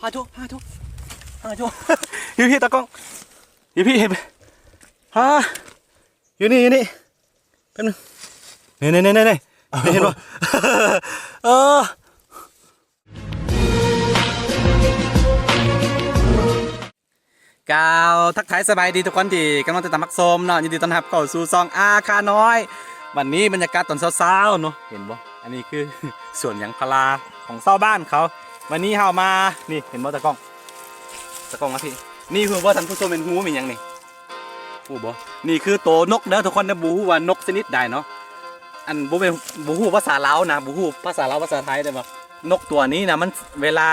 ຫາໂຈ ຫາໂຈ ຫາໂຈ ຢູ່ພີ້ຕາກ້ອງ ຢູ່ພີ້ ເຫັນ ຫາ ຢູ່ນີ້ ຢູ່ນີ້ ແປັບໜຶ່ງ ນີ້ໆໆໆ ເຫັນບໍ່? ເອີ ກ່າວທັກທາຍສະບາຍດີທຸກຄົນທີ່ກຳລັງຕິດຕາມຮັບຊົມເນາະ, ຍິນດີຕ້ອນຮັບເຂົ້າສູ່ຊ່ອງອາຄານ້ອຍ. ວັນນີ້ບັນຍາກາດຕອນເຊົ້າໆເນາະ ເຫັນບໍ່? ອັນນີ້ຄືສວນຢາງພາລາຂອງຊາວບ້ານເຂົາ. ວັນນີ້ເຮົາມາ ນີ້ເຫັນບໍ່ຕາກ້ອງ? ຕາກ້ອງມາພີ້. ນີ້ຮູ້ບໍ່ທ່ານຜູ້ຊົມ ເຫັນຫູແມ່ນຫຍັງນີ້? ຮູ້ບໍ່? ນີ້ຄືໂຕນົກເດີທຸກຄົນເດີ, ບໍ່ຮູ້ວ່ານົກຊະນິດໃດເນາະ. ອັນ ບໍ່ແມ່ນ ບໍ່ຮູ້ພາສາລາວນະ, ບໍ່ຮູ້ພາສາລາວພາສາໄທ, ແຕ່ວ່ານົກຕົວນີ້ນະ ມັນເວລາ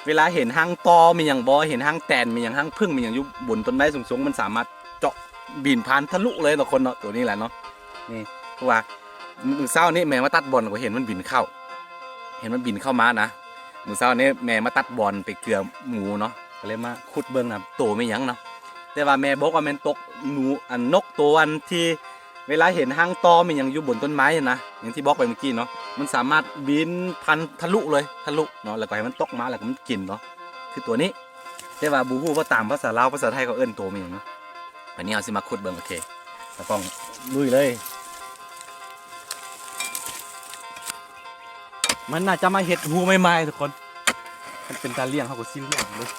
ເວລາເຫັນຮັງຕໍ່ແມ່ນຫຍັງບໍ່ ເຫັນຮັງແຕນແມ່ນຫຍັງ ຮັງຜຶ່ງແມ່ນຫຍັງຢູ່ບົນຕົ້ນໄມ້ສູງໆ ມັນສາມາດເຈາະບິນຜ່ານທະລຸເລີຍເນາະ ຄົນເນາະ. ຕົວນີ້ແຫຼະເນາະ ນີ້ ເພາະວ່າມື້ເຊົ້ານີ້ແມ່ມາຕັດບອນ ກໍເຫັນມັນບິນເຂົ້າ ເຫັນມັນບິນເຂົ້າມານະ. ມື້ເຊົ້ານີ້ແມ່ມາຕັດບອນໄປເກືອໝູເນາະ ກໍເລີຍມາຂຸດເບິ່ງນະ ໂຕແມ່ນຫຍັງເນາະ. ແຕ່ວ່າແມ່ບອກວ່າແມ່ນຕົກໜູ ອັນ ນົກໂຕອັນທີ່ ເວລາເຫັນຮັງຕໍ່ແມ່ນຫຍັງຢູ່ບົນຕົ້ນໄມ້ຫັ້ນນະ ຢ່າງທີ່ບອກໄປເມື່ອກີ້ເນາະ ມັນສາມາດບິນຜ່ານທະລຸເລີຍ ທະລຸເນາະ ແລ້ວກໍໃຫ້ມັນຕົກມາ ແລ້ວກໍມັນກິນເນາະ ຄືຕົວນີ້. ແຕ່ວ່າບໍ່ຮູ້ວ່າຕາມພາສາລາວພາສາໄທເຂົາເອີ້ນໂຕແມ່ນຫຍັງເນາະ. ບາດນີ້ເຮົາຊິມາຂຸດເບິ່ງ. ໂອເຄ ຕາກ້ອງລຸຍເລີຍ. ມັນໜ້າຈະມາເຮັດຮູໃໝ່ໆ ທຸກຄົນ. ມັນເປັນຕາລ້ຽງ ເຮົາກໍຊິລ້ຽງເລີຍ.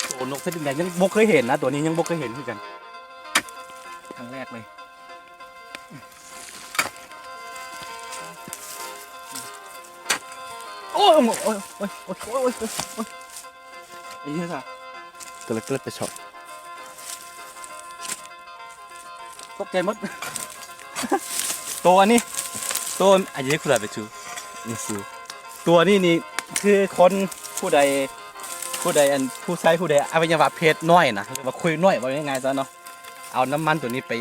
ໂຕນົກຊະນິດໃດຍັງບໍ່ເຄີຍເຫັນນະ, ຕົວນີ້ຍັງບໍ່ເຄີຍເຫັນຄືກັນ ຄັ້ງແລກເລີຍ. ໂອ້ຍ ໂອ້ຍ ໂອ້ຍ ໂອ້ຍ ໄອ້ເຫື່ອຊະ ກໍເລີຍ ກໍເລີຍໄປຊອກ. ຕົກໃຈໝົດ. ໂຕອັນນີ້ ໂຕ ອາຍຸຄຸລາເປຊູ ນີ້ຊິ ຕົວນີ້ນີ້ຄືຄົນຜູ້ໃດ ຜູ້ໃດ ອັນ ຜູ້ຊາຍຜູ້ໃດອະໄວຍະວະເພດນ້ອຍນະ ຫຼືວ່າຄຸຍນ້ອຍ ເວົ້າງ່າຍໆຊະເນາະ ເອົານ້ຳມັນຕົວນີ້ໄປ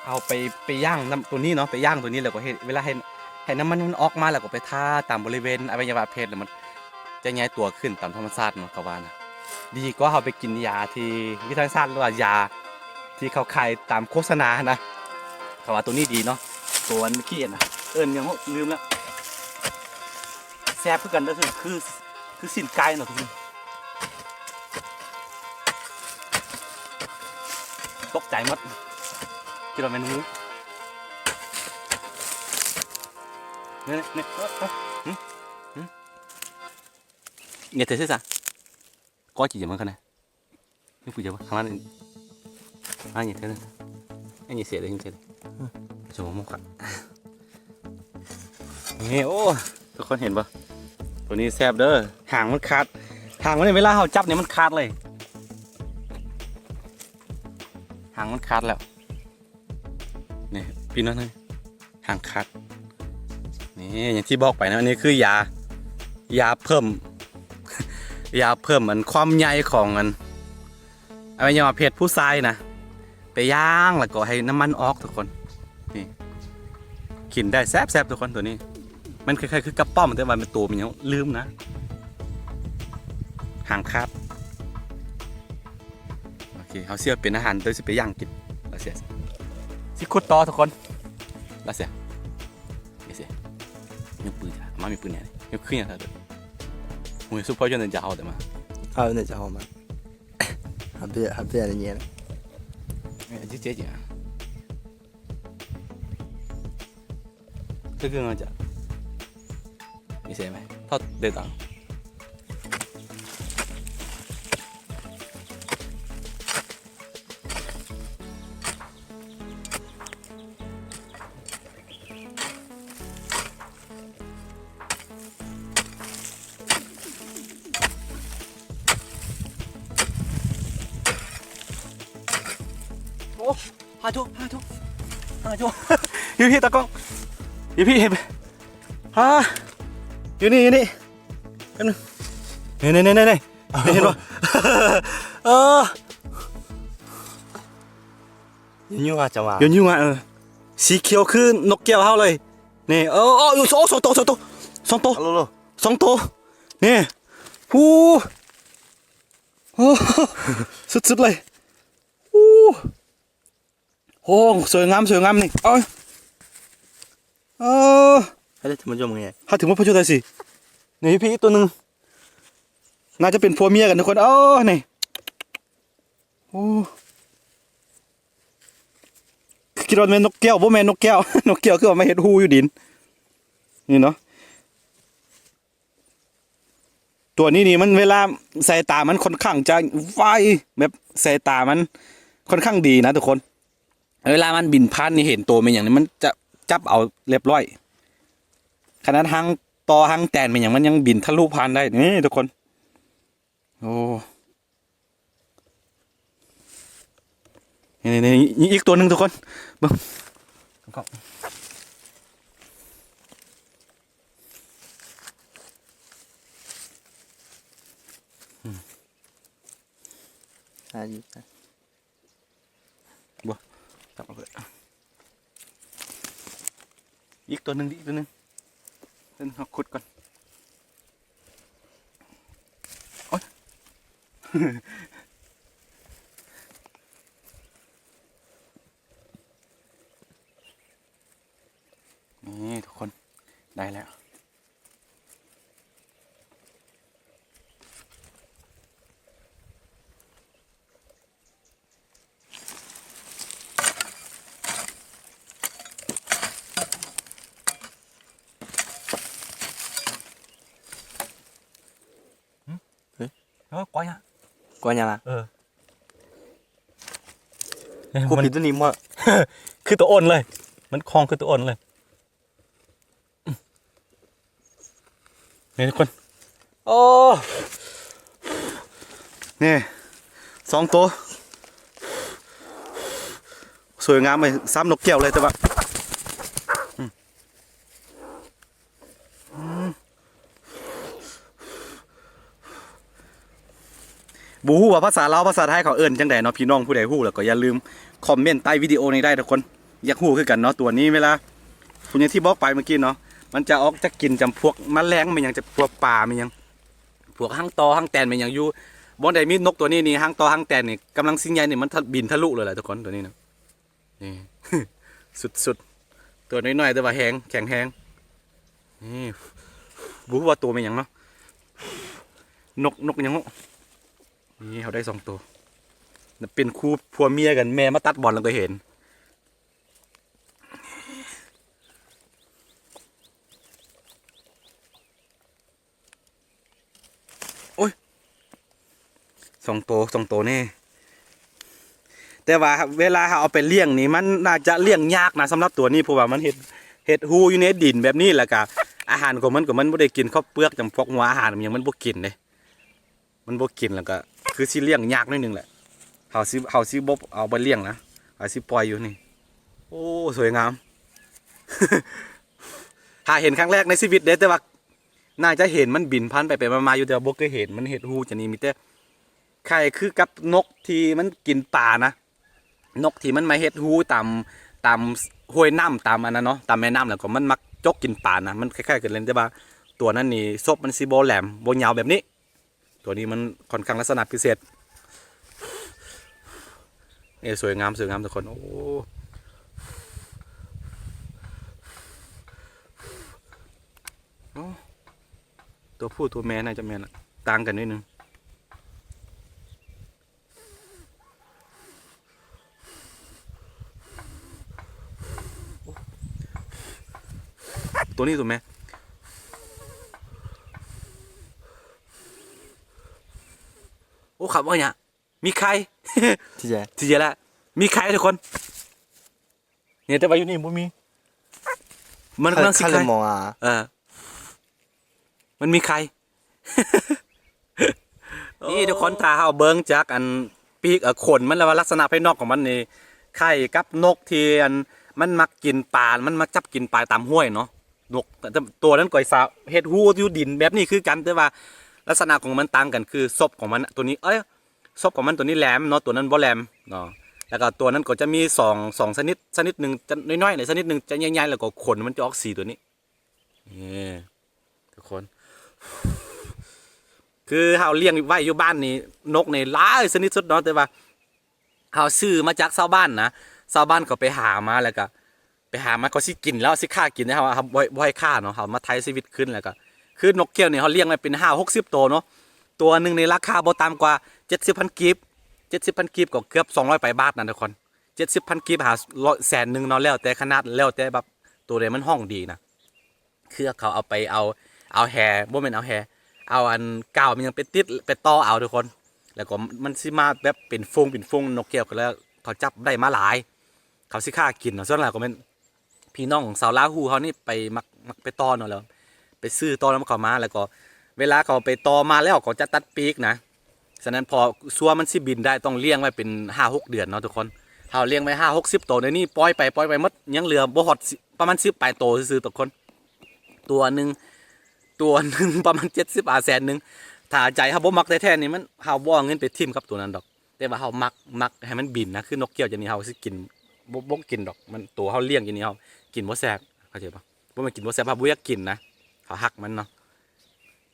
ເອົາໄປ ໄປຍ່າງນ້ຳຕົວນີ້ເນາະ ໄປຍ່າງຕົວນີ້ ແລ້ວກໍເຮັດ ເວລາໃຫ້ ໃຫ້ນ້ຳມັນມັນອອກມາ ແລ້ວກໍໄປທາຕາມບໍລິເວນອະໄວຍະວະເພດ ແລ້ວມັນຈະໃຫຍ່ຕົວຂຶ້ນຕາມທຳມະຊາດເນາະ ເຂົາວ່ານະ. ດີກວ່າເຮົາໄປກິນຢາທີ່ວິທະຍາສາດ ຫຼືວ່າຢາທີ່ເຂົາຂາຍຕາມໂຄສະນາຫັ້ນນະ. ເຂົາວ່າຕົວນີ້ດີເນາະ ຕົວອັນເມື່ອກີ້ຫັ້ນນະ ເອີ້ນຫຍັງ ລືມແລ້ວ. ແຊບຄືກັນເດີ ຄື ຄືຊີ້ນໄກ່ເນາະ ທຸກຄົນ. ຕົກໃຈໝົດ ຄິດວ່າແມ່ນງູ. ນີ້ ນີ້ ເອີ ເອີ ຫຶ ຫຶ ເຫງີຍເຕີຊະ ກໍຈີມັນຂະໜາດ ນີ້ຜູ້ຈະວ່າທາງນັ້ນ ອັນນີ້ເທື່ອໜຶ່ງ ອັນນີ້ເສຍເລີຍ ເສຍເລີຍ ຈະມາໝົກອະ. ນີ້ ໂອ້ ທຸກຄົນເຫັນບໍ່? ຕົວນີ້ແຊບເດີ. ຫາງມັນຂາດ ຫາງມັນນີ້ ເວລາເຮົາຈັບນີ້ມັນຂາດເລີຍ ຫາງມັນຂາດແລ້ວ. ນີ້ພີ່ນ້ອງເອີຍ ຫາງຂາດ. ນີ້ຢ່າງທີ່ບອກໄປເນາະ ອັນນີ້ຄືຢາ ຢາເພີ່ມ ຢາເພີ່ມອັນຄວາມໃຫຍ່ຂອງອັນອະໄວຍະວະເພດຜູ້ຊາຍນະ ໄປຍ່າງແລ້ວກໍໃຫ້ນ້ຳມັນອອກ ທຸກຄົນ. ນີ້ ກິນໄດ້ແຊບໆ ທຸກຄົນ. ຕົວນີ້ມັນຄ້າຍໆຄືກະປ້ອມ ແຕ່ວ່າມັນໂຕມັນຫຍັງລືມນະ ຫາງຂາດ. ໂອເຄ ເຮົາຊິເອົາເປັນອາຫານ ໂດຍຊິໄປຍ່າງກິນ. ລາວເສຍ ຊິຂຸດຕໍ່ທຸກຄົນ. ລາວເສຍ ລາວເສຍ ຍົກປືນ ມາມີປືນແດ່ ຍົກຂຶ້ນຫຍັງ. ໂອ້ຍ ຊຸບເປີຢອນເດີນຈາເຮົາເດີມາ ເຮົາເດີນຈາເຮົາມາ ຫາເບຍ ຫາເບຍນີ້ແຫຼະ ເອີ ຈິເຈຈິ Cái gương là chả. Đi xe mày. Thôi, để tao. Ô, hai chú, hai chú. Hai chú. ຢູ່ພີ້ຕາກ້ອງ ຢູ່ພີ້ ເຫັນ ຫາ ຢູ່ນີ້ ຢູ່ນີ້ ແປັບໜຶ່ງ ນີ້ໆໆໆ ເຫັນບໍ່? ເອີ ຍູງໆ ຈະວ່າ ຍູງໆ ເອີ ສີຂຽວຄືນົກແກ້ວເຮົາເລີຍ ນີ້ ເອີ ໂອ້ ສອງໂຕ ສອງໂຕ ສອງໂຕ ສອງໂຕ ນີ້ ຫູ ໂອ້ ສຸດໆ ເລີຍ ຫູ. ໂອ້ ສວຍງາມ ສວຍງາມນີ້ ເອົາ ເອີ ໃຫ້ໄດ້ຖືມາຈົມໄງ ໃຫ້ຖືມາປະຈຸດໄດ້ຊິ ນີ້ ພີ່ອີກຕົວໜຶ່ງ ໜ້າຈະເປັນຜົວເມຍກັນທຸກຄົນ. ເອີ ນີ້ ໂອ້ ຄິດວ່າແມ່ນນົກແກ້ວ ບໍ່ແມ່ນນົກແກ້ວ. ນົກແກ້ວຄືວ່າມາເຮັດຮູຢູ່ດິນ ນີ້ເນາະ. ຕົວນີ້ນີ້ມັນເວລາສາຍຕາມັນຄ່ອນຂ້າງຈະໄວ ແບບສາຍຕາມັນຄ່ອນຂ້າງດີນະທຸກຄົນ. ເວລາມັນບິນຜ່ານນີ້ເຫັນໂຕແມ່ນຫຍັງນີ້ ມັນຈະຈັບເອົາຮຽບຮ້ອຍ. ຂະໜາດຮັງຕໍຮັງແຕນແມ່ນຫຍັງ ມັນຍັງບິນທະລຸຜ່ານໄດ້ ນີ້ທຸກຄົນ. ໂອ້ ນີ້ໆ ອີກ ອີກຕົວໜຶ່ງທຸກຄົນ ເບິ່ງ. ຫາຢູ່ ບໍ່ ຈັບເອົາເລີຍ. ອີກຕົວໜຶ່ງ ອີກຕົວໜຶ່ງ ເດີນເຮົາຂຸດກ່ອນ. ໂອ້ຍ ນີ້ທຸກຄົນ ໄດ້ແລ້ວ. ເອີ ກວາຍຫຍັງ ກວາຍຫຍັງລະ? ເອີ ກູຜິດຕົວນີ້ໝົດ ຄືຕົວອ່ອນເລີຍ ມັນຄ່ອງຄືຕົວອ່ອນເລີຍ. ນີ້ທຸກຄົນ ໂອ້ ນີ້ສອງໂຕ ສວຍງາມເລີຍ ຊ້ຳນົກແກ້ວເລີຍ ແຕ່ວ່າ ອືມ ອືມ ບໍ່ຮູ້ວ່າພາສາລາວພາສາໄທເຂົາເອີ້ນຈັ່ງໃດເນາະ. ພີ່ນ້ອງຜູ້ໃດຮູ້ແລ້ວກໍຢ່າລືມຄອມເມັນໃຕ້ວິດີໂອນີ້ໄດ້ທຸກຄົນ. ຢາກຮູ້ຄືກັນເນາະ ຕົວນີ້ເວລາ ຄືຢ່າງທີ່ບອກໄປເມື່ອກີ້ເນາະ ມັນຈະອອກຈາກກິ່ນຈຳພວກມະແລງແມ່ນຫຍັງ ຈຳພວກປາແມ່ນຫຍັງ ພວກຮັງຕໍ່ຮັງແຕນແມ່ນຫຍັງ ຢູ່ບ່ອນໃດມີນົກຕົວນີ້ນີ້ ຮັງຕໍ່ຮັງແຕນນີ້ກຳລັງຊິໃຫຍ່ນີ້ ມັນທະ ບິນທະລຸເລີຍແຫຼະທຸກຄົນ ຕົວນີ້ນະ. ນີ້ ສຸດໆ ຕົວນ້ອຍໆ ແຕ່ວ່າແຮງ ແຂງແຮງ. ນີ້ ບໍ່ຮູ້ວ່າຕົວແມ່ນຫຍັງເນາະ ນົກ ນົກຫຍັງເນາະ. ນີ້ເຮົາໄດ້ສອງໂຕ ເປັນຄູ່ຜົວເມຍກັນ ແມ່ມາຕັດບອນແລ້ວກໍເຫັນ. ໂອ້ຍ ສອງໂຕ ສອງໂຕນີ້ ແຕ່ວ່າເວລາເຮົາເອົາໄປລ້ຽງນີ້ ມັນໜ້າຈະລ້ຽງຍາກນະ ສຳລັບຕົວນີ້ ເພາະວ່າມັນເຮັດ ເຮັດຮູຢູ່ໃນດິນແບບນີ້ ແລ້ວກະອາຫານຂອງມັນກໍ ມັນບໍ່ໄດ້ກິນເຂົ້າເປືອກ ຈຳພວກຫົວອາຫານຫຍັງມັນບໍ່ກິນເດ້. ມັນບໍ່ກິນ ແລ້ວກໍຄືຊິລ້ຽງຍາກໜ້ອຍໜຶ່ງແຫຼະ. ເຮົາຊິ ເຮົາຊິບໍ່ເອົາໄປລ້ຽງນະ ເຮົາຊິປ່ອຍຢູ່ນີ້. ໂອ້ ສວຍງາມ ຫາເຫັນຄັ້ງແລກໃນຊີວິດເດ້ ແຕ່ວ່າໜ້າຈະເຫັນມັນບິນຜ່ານໄປໄປມາໆຢູ່ ແຕ່ວ່າບໍ່ເຄີຍເຫັນມັນເຮັດຮູຈັ່ງນີ້. ມີແຕ່ຄ້າຍຄືກັບນົກທີ່ມັນກິນປານະ ນົກທີ່ມັນມາເຮັດຮູຕາມ ຕາມຫ້ວຍນ້ຳ ຕາມອັນນັ້ນເນາະ ຕາມແມ່ນ້ຳ ແລ້ວກໍມັນມັກຈົກກິນປານະ ມັນຄ້າຍໆກັນເລີຍ. ແຕ່ວ່າຕົວນັ້ນນີ້ ສົບມັນຊິບໍ່ແຫຼມ ບໍ່ຍາວແບບນີ້. ຕົວນີ້ມັນຄ່ອນຂ້າງລັກສະນະພິເສດ. ເອີ ສວຍງາມ ສວຍງາມທຸກຄົນ. ໂອ້ ໂອ້ ຕົວຜູ້ຕົວແມ່ໜ້າຈະແມ່ນລະ ຕ່າງກັນໜ້ອຍໜຶ່ງ. ຕົວນີ້ຕົວແມ່. ໂອ້ ຂັບວ່າຫຍັງ ມີໄຂ່ ທີ່ແຈ ທີ່ແຈລະ ມີໄຂ່ທຸກຄົນ. ນີ້ ແຕ່ວ່າຢູ່ນີ້ບໍ່ມີ ມັນກຳລັງຊິໄຂ່ ໄຂ່ ໄຂ່ ເອີ ມັນມີໄຂ່. ນີ້ທຸກຄົນ ຖ້າເຮົາເບິ່ງຈາກອັນປີກ ເອີ ຂົນມັນ ແລ້ວວ່າລັກສະນະພາຍນອກຂອງມັນນີ້ ຄ້າຍກັບນົກທີ່ອັນ ມັນມັກກິນປາ ມັນມາຈັບກິນປາຕາມຫ້ວຍເນາະ. ນົກ ແຕ່ ແຕ່ຕົວນັ້ນກໍສາ ເຮັດຮູຢູ່ດິນແບບນີ້ຄືກັນ ແຕ່ວ່າລັກສະນະຂອງມັນຕ່າງກັນ ຄືສົບຂອງມັນ ຕົວນີ້ ເອີຍ ສົບຂອງມັນຕົວນີ້ແຫຼມເນາະ ຕົວນັ້ນບໍ່ແຫຼມເນາະ. ແລ້ວກໍຕົວນັ້ນກໍຈະມີສອງ ສອງຊະນິດ ຊະນິດໜຶ່ງຈະນ້ອຍໆ ແລະ ຊະນິດໜຶ່ງຈະໃຫຍ່ໆ ແລ້ວກໍຂົນມັນຈະອອກສີຕົວນີ້. ນີ້ທຸກຄົນ ຄືເຮົາລ້ຽງໄວ້ຢູ່ບ້ານນີ້ ນົກນີ້ຫຼາຍຊະນິດສຸດເນາະ ແຕ່ວ່າເຮົາຊື້ມາຈາກຊາວບ້ານນະ ຊາວບ້ານເຂົາໄປຫາມາ ແລ້ວກໍໄປຫາມາ ເຂົາຊິກິນແລ້ວ ຊິຂ້າກິນ ແຕ່ເຮົາ ເຮົາບໍ່ ບໍ່ໃຫ້ຂ້າເນາະ ເຮົາມາໄຖ່ຊີວິດຄືນ ແລ້ວກໍ ຄືນົກແກ້ວນີ້ເຮົາລ້ຽງໄວ້ເປັນຫ້າຫົກສິບໂຕເນາະ ຕົວໜຶ່ງນີ້ລາຄາບໍ່ຕ່ຳກວ່າເຈັດສິບພັນກີບ ເຈັດສິບພັນກີບກໍເກືອບສອງຮ້ອຍປາຍບາດນະທຸກຄົນ ເຈັດສິບພັນກີບຫາຮ້ອຍ ແສນໜຶ່ງເນາະ ແລ້ວແຕ່ຂະໜາດ ແລ້ວແຕ່ແບບໂຕໃດມັນຮ້ອງດີນະ ຄືເຂົາເອົາໄປ ເອົາ ເອົາແຮ່ ບໍ່ແມ່ນເອົາແຮ່ ເອົາອັນກາວມັນຫຍັງໄປຕິດໄປຕໍ່ເອົາທຸກຄົນ ແລ້ວກໍມັນຊິມາແບບເປັນຝູງເປັນຝູງ ນົກແກ້ວກໍແລ້ວ ເຂົາຈັບໄດ້ມາຫຼາຍ ເຂົາຊິຂ້າກິນເນາະ ສ່ວນຫຼາຍກໍແມ່ນ ພີ່ນ້ອງຊາວລາວຮູ້ເຮົານີ້ໄປມັກ ມັກໄປຕໍ່ເນາະ ແລ້ວໄປຊື້ຕໍ່ນຳເຂົາມາ ແລ້ວກໍເວລາເຂົາໄປຕໍ່ມາແລ້ວ ເຂົາຈະຕັດປີກນະ ສະນັ້ນພໍຊົ່ວມັນຊິບິນໄດ້ ຕ້ອງລ້ຽງໄວ້ເປັນຫ້າຫົກເດືອນເນາະທຸກຄົນ ເຮົາລ້ຽງໄວ້ຫ້າຫົກສິບໂຕ ດຽວນີ້ປ່ອຍໄປ ປ່ອຍໄປໝົດ ຍັງເຫຼືອບໍ່ຮອດສິບ ປະມານສິບປາຍໂຕຊື່ໆທຸກຄົນ ຕົວໜຶ່ງ ຕົວໜຶ່ງປະມານເຈັດສິບຫາແສນໜຶ່ງ ຖ້າໃຈເຮົາບໍ່ມັກແທ້ໆນີ້ ມັນ ເຮົາບໍ່ເອົາເງິນໄປຖິ້ມກັບຕົວນັ້ນດອກ ແຕ່ວ່າເຮົາມັກ ມັກໃຫ້ມັນບິນນະ ຄືນົກແກ້ວຈັ່ງນີ້ ເຮົາຊິກິນ ບໍ່ ບໍ່ກິນດອກ ມັນ ໂຕເຮົາລ້ຽງຈັ່ງນີ້ ເຮົາກິນບໍ່ແຊບ ເຂົ້າໃຈບໍ່? ບໍ່ແມ່ນກິນບໍ່ແຊບ ເຮົາບໍ່ຢາກກິນນະ ເຮົາຮັກມັນເນາະ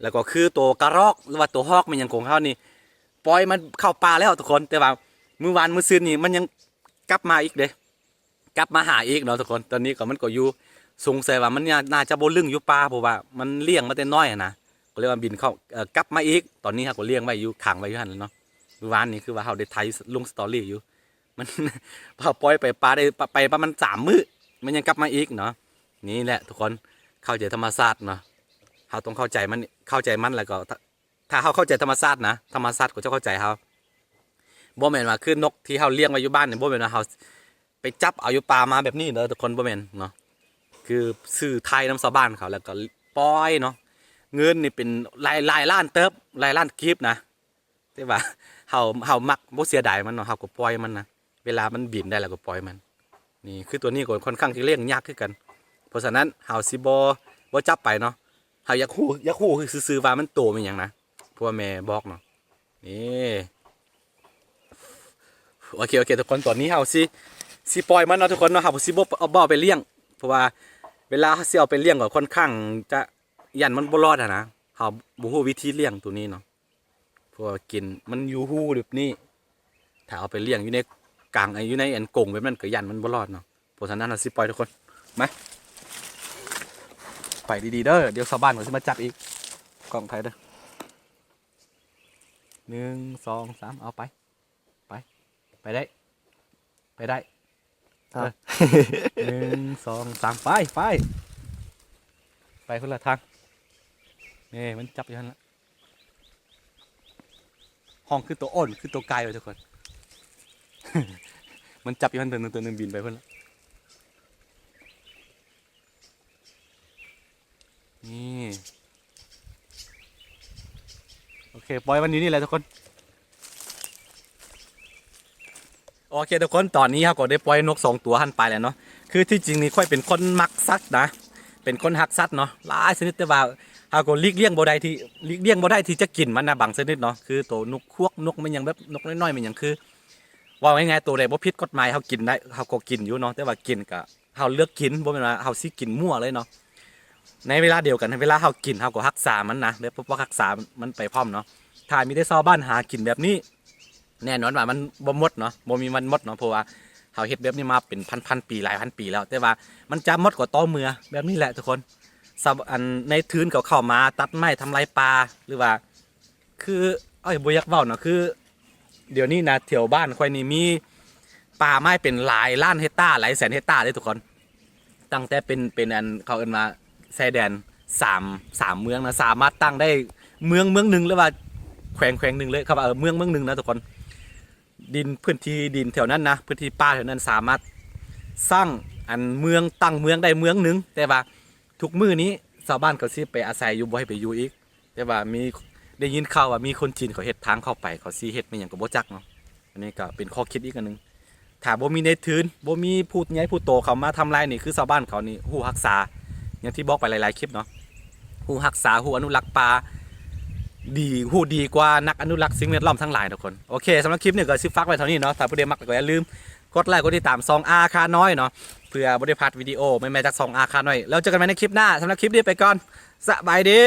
ແລ້ວກໍຄືໂຕກະຮອກ ຫຼືວ່າໂຕຮອກແມ່ນຫຍັງຂອງເຮົານີ້ ປ່ອຍມັນເຂົ້າປ່າແລ້ວທຸກຄົນ ແຕ່ວ່າມື້ວານມື້ຊືນນີ້ ມັນຍັງກັບມາອີກເດ້ ກັບມາຫາອີກເນາະທຸກຄົນ ຕອນນີ້ກໍມັນກໍຢູ່ ສົງໄສວ່າມັນໜ້າ ໜ້າຈະບໍ່ລຶ້ງຢູ່ປ່າ ເພາະວ່າມັນລ້ຽງມາແຕ່ນ້ອຍຫັ້ນນະ ກໍເລີຍວ່າບິນເຂົ້າ ເອີ ກັບມາອີກ ຕອນນີ້ເຮົາກໍລ້ຽງໄວ້ຢູ່ ຂັງໄວ້ຢູ່ຫັ້ນແຫຼະເນາະ ມື້ວານນີ້ຄືວ່າເຮົາໄດ້ຖ່າຍລົງສະຕໍຣີຢູ່ ມັນ ເຮົາປ່ອຍໄປປ່າໄດ້ ໄປປະມານສາມມື້ ມັນຍັງກັບມາອີກເນາະ ນີ້ແຫຼະທຸກຄົນ ເຂົ້າໃຈທຳມະຊາດເນາະ ເຮົາຕ້ອງເຂົ້າໃຈມັນ ເຂົ້າໃຈມັນ ແລ້ວກໍ ຖ້າ ຖ້າເຮົາເຂົ້າໃຈທຳມະຊາດນະ ທຳມະຊາດກໍຈະເຂົ້າໃຈເຮົາ ບໍ່ແມ່ນວ່າຄືນົກທີ່ເຮົາລ້ຽງໄວ້ຢູ່ບ້ານນີ້ ບໍ່ແມ່ນວ່າເຮົາໄປຈັບເອົາຢູ່ປ່າມາແບບນີ້ເດີທຸກຄົນ ບໍ່ແມ່ນເນາະ ຄືຊື້ໄຖ່ນຳຊາວບ້ານເຂົາ ແລ້ວກໍປ່ອຍເນາະ ເງິນນີ້ເປັນຫຼາຍ ຫຼາຍລ້ານເຕີບ ຫຼາຍລ້ານກີບນະ ແຕ່ວ່າເຮົາ ເຮົາມັກ ບໍ່ເສຍດາຍມັນເນາະ ເຮົາກໍປ່ອຍມັນນະ ເວລາມັນບິນໄດ້ແລ້ວກໍປ່ອຍມັນ ນີ້ ຄືຕົວນີ້ກໍຄ່ອນຂ້າງທີ່ລ້ຽງຍາກຄືກັນ ເພາະສະນັ້ນເຮົາຊິບໍ່ ບໍ່ຈັບໄປເນາະ ເຮົາຢາກຮູ້ ຢາກຮູ້ຊື່ໆວ່າມັນໂຕແມ່ນຫຍັງນະ ເພາະວ່າແມ່ບອກເນາະ ນີ້ ໂອເຄ ໂອເຄ ທຸກຄົນ ຕອນນີ້ເຮົາຊິ ຊິປ່ອຍມັນເນາະທຸກຄົນເນາະ ເຮົາຊິບໍ່ ບໍ່ເອົາໄປລ້ຽງ ເພາະວ່າເວລາເຮົາຊິເອົາໄປລ້ຽງກໍຄ່ອນຂ້າງຈະ ຢ້ານມັນບໍ່ລອດຫັ້ນນະ ເຮົາບໍ່ຮູ້ວິທີລ້ຽງໂຕນີ້ເນາະ ເພາະວ່າກິນ ມັນຢູ່ຮູແບບນີ້ ຖ້າເອົາໄປລ້ຽງຢູ່ໃນກາງ ຢູ່ໃນອັນກົງແບບນັ້ນກໍຢ້ານມັນບໍ່ລອດເນາະ ເພາະສະນັ້ນເຮົາຊິປ່ອຍທຸກຄົນ ມາ ໄປດີໆເດີ ດຽວຊາວບ້ານເຂົາຊິມາຈັບອີກ ກ້ອງໄທເດີ ໜຶ່ງ ສອງ ສາມ ເອົາໄປ ໄປ ໄປໄດ້ ໄປໄດ້ ເອີ ໜຶ່ງ ສອງ ສາມ ໄປ ໄປ ໄປຄົນລະທາງ ນີ້ມັນຈັບຢູ່ຫັ້ນລະ ຮ້ອງຄືໂຕໂອ້ນ ຄືໂຕໄກ່ວ່າທຸກຄົນ ມັນຈັບຢູ່ຫັ້ນໂຕໜຶ່ງ ໂຕໜຶ່ງບິນໄປພຸ້ນລະ ນີ້ ໂອເຄ ປ່ອຍມັນຢູ່ນີ້ແຫຼະທຸກຄົນ ໂອເຄທຸກຄົນ ຕອນນີ້ເຮົາກໍໄດ້ປ່ອຍນົກສອງຕົວຫັ້ນໄປແລ້ວເນາະ ຄືທີ່ຈິງນີ້ຂ້ອຍເປັນຄົນມັກສັດນະ ເປັນຄົນຮັກສັດເນາະ ຫຼາຍຊະນິດ ແຕ່ວ່າເຮົາກໍຫຼີກລ່ຽງບໍ່ໄດ້ທີ່ ຫຼີກລ່ຽງບໍ່ໄດ້ທີ່ຈະກິນມັນນະ ບາງຊະນິດເນາະ ຄືໂຕນົກຄວກ ນົກແມ່ນຫຍັງແບບນົກນ້ອຍໆ ແມ່ນຫຍັງ ຄືເວົ້າງ່າຍໆ ໂຕໃດບໍ່ຜິດກົດໝາຍ ເຮົາກິນໄດ້ ເຮົາກໍກິນຢູ່ເນາະ ແຕ່ວ່າກິນກະ ເຮົາເລືອກກິນ ບໍ່ແມ່ນວ່າເຮົາຊິກິນມົ້ວເລີຍເນາະ ໃນເວລາດຽວກັນ ເວລາເຮົາກິນ ເຮົາກໍຮັກສາມັນນະ ແບບປກປັກຮັກສາມັນໄປພ້ອມເນາະ ຖ້າມີແຕ່ຊາວບ້ານຫາກິນແບບນີ້ ແນ່ນອນວ່າມັນບໍ່ໝົດເນາະ ບໍ່ມີວັນໝົດເນາະ ເພາະວ່າເຮົາເຮັດແບບນີ້ມາເປັນພັນໆປີ ຫຼາຍພັນປີແລ້ວ ແຕ່ວ່າມັນຈະໝົດກໍຕໍ່ເມື່ອແບບນີ້ແຫຼະທຸກຄົນ ຊາວ ອັນໃນທຶນເຂົາເຂົ້າມາຕັດໄມ້ທຳລາຍປ່າ ຫຼືວ່າ ຄື ເອີຍ ບໍ່ຢາກເວົ້າເນາະ ຄືດຽວນີ້ນະ ແຖວບ້ານຂ້ອຍນີ້ມີປ່າໄມ້ເປັນຫຼາຍລ້ານເຮັກຕາ ຫຼາຍແສນເຮັກຕາເດ້ທຸກຄົນ ຕັ້ງແຕ່ເປັນ ເປັນອັນ ເຂົາເອີ້ນວ່າຊາຍແດນສາມ ສາມເມືອງນະ ສາມາດຕັ້ງໄດ້ເມືອງເມືອງໜຶ່ງ ຫຼືວ່າແຂວງແຂວງໜຶ່ງເລີຍ ຄຳວ່າເມືອງເມືອງໜຶ່ງນະທຸກຄົນ ດິນ ພື້ນທີ່ດິນແຖວນັ້ນນະ ພື້ນທີ່ປ່າແຖວນັ້ນສາມາດສ້າງອັນເມືອງ ຕັ້ງເມືອງໄດ້ເມືອງໜຶ່ງ ແຕ່ວ່າທຸກມື້ນີ້ຊາວບ້ານເຂົາຊິໄປອາໄສຢູ່ ບໍ່ໃຫ້ໄປຢູ່ອີກ ແຕ່ວ່າມີ ໄດ້ຍິນຂ່າວວ່າມີຄົນຈີນເຂົາເຮັດທາງເຂົ້າໄປ ເຂົາຊິເຮັດແມ່ນຫຍັງກໍບໍ່ຈັກເນາະ ອັນນີ້ກໍເປັນຂໍ້ຄິດອີກອັນໜຶ່ງ ຖ້າບໍ່ມີໃນທຶນ ບໍ່ມີຜູ້ໃຫຍ່ຜູ້ໂຕເຂົ້າມາທຳລາຍນີ້ ຄືຊາວບ້ານເຂົານີ້ຮູ້ຮັກສາ ຢ່າງທີ່ບອກໄປຫຼາຍໆຄລິບເນາະ ຮູ້ຮັກສາ ຮູ້ອະນຸລັກປ່າ ດີ ຮູ້ດີກວ່ານັກອະນຸລັກສິ່ງແວດລ້ອມທັງຫຼາຍທຸກຄົນ ໂອເຄ ສຳລັບຄລິບນີ້ກໍຊິຝາກໄວ້ເທົ່ານີ້ເນາະ ຖ້າຜູ້ໃດມັກກໍຢ່າລືມກົດໄລກົດຕິດຕາມຊ່ອງອາຄານ້ອຍເນາະ ເພື່ອບໍ່ໄດ້ພາດວິດີໂອໃໝ່ໆຈາກຊ່ອງອາຄານ້ອຍ ແລ້ວເຈີກັນໃໝ່ໃນຄລິບໜ້າ ສຳລັບຄລິບນີ້ໄປກ່ອນ ສະບາຍດີ.